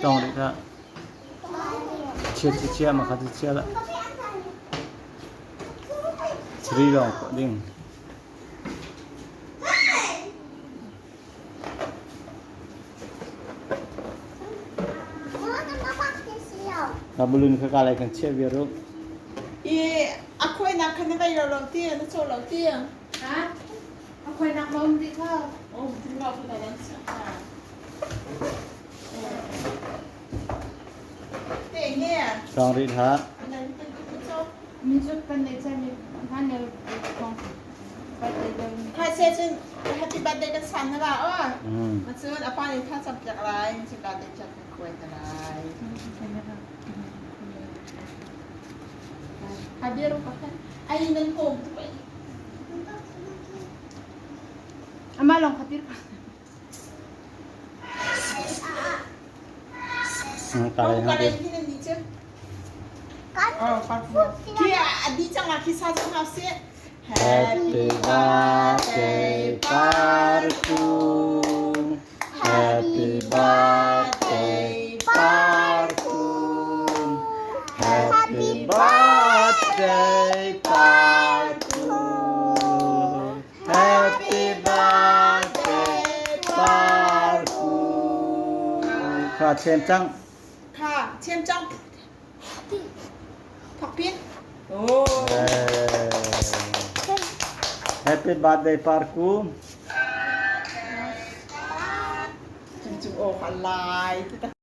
Tong rih hlah. Chia chia chia ma kha cu chia lah. Sri lawng kawh ding. Na balloon kha ka lai kan chiah viar u. I a khuainak kha na vei lo lo ti na caw lo ti. Ha? A khuainak ma um dih kha. Oh, ti ma ku na nan sia. Te nge. Tong rih hlah. Nan kan ku caw. Mi zut kan nei chan mi han ne kong. Birthday deuh mi. Khai se cun happy birthday kan san na la o. Ma cun apa nih tha cam piak lai, cun birthday cak kan kuai na lai. Habiru pa kan ai nan hom tu pai. Ama long khatir pa. Ka lai Ka lai hin ni cu. Khi a di cang la khi sa cang hau si. Happy birthday Parku. Happy birthday Parku. Happy birthday Parku. Happy birthday Parku. Kha chem cang. Kha chem cang. Thok pin. Oh. Happy birthday Parku. Cung cung aw ka lai.